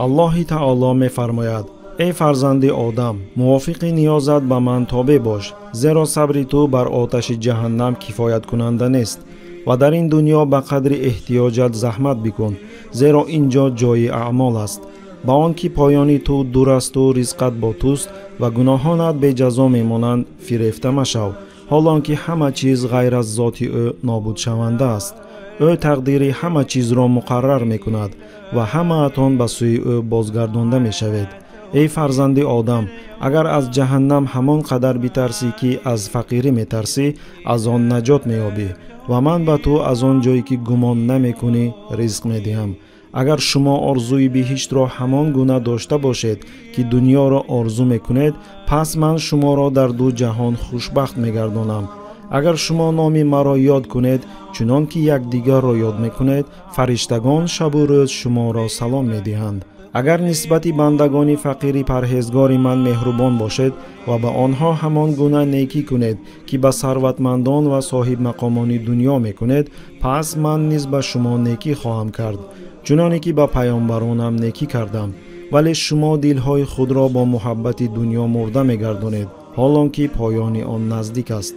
Аллоҳи таоло мефармояд: эй фарзанди одам, мувофиқи ниёзат ба ман тобеъ бош, зеро сабри ту бар оташи ҷаҳаннам кифояткунанда нест ва дар ин дунё ба қадри эҳтиёҷат заҳмат бикун, зеро ин ҷо ҷои аъмол аст. Ба он ки поёни ту дур асту ризқат бо туст ва гуноҳонат беҷазо мемонанд, фирефта машав, ҳолон ки ҳама чиз ғайр аз зоти ӯ нобудшаванда аст. Ӯ тақдири ҳама чизро муқаррар мекунад ва ҳамаатон ба сӯи ӯ бозгардонда мешавед. Эй фарзанди одам, агар аз ҷаҳаннам ҳамон қадар битарсӣ, ки аз фақирӣ метарсӣ, аз он наҷот меёбӣ ва ман ба ту аз он ҷое ки гумон намекунӣ ризқ медиҳам. Агар шумо орзуи биҳиштро ҳамон гуна дошта бошед, ки дунёро орзу мекунед, пас ман шуморо дар ду ҷаҳон хушбахт мегардонам. Агар шумо номи маро ёд кунед, чунон ки якдигарро ёд мекунед, фариштагон шабу рӯз шуморо салом медиҳанд. Агар нисбати бандагони фақири парҳезгори ман меҳрубон бошед ва ба онҳо ҳамон гуна некӣ кунед, ки ба сарватмандон ва соҳибмақомони дунё мекунед, пас ман низ ба шумо некӣ хоҳам кард, чуноне ки ба паёмбаронам некӣ кардам. Вале шумо дилҳои худро бо муҳаббати дунё мурда мегардонед, ҳолон ки поёни он наздик аст.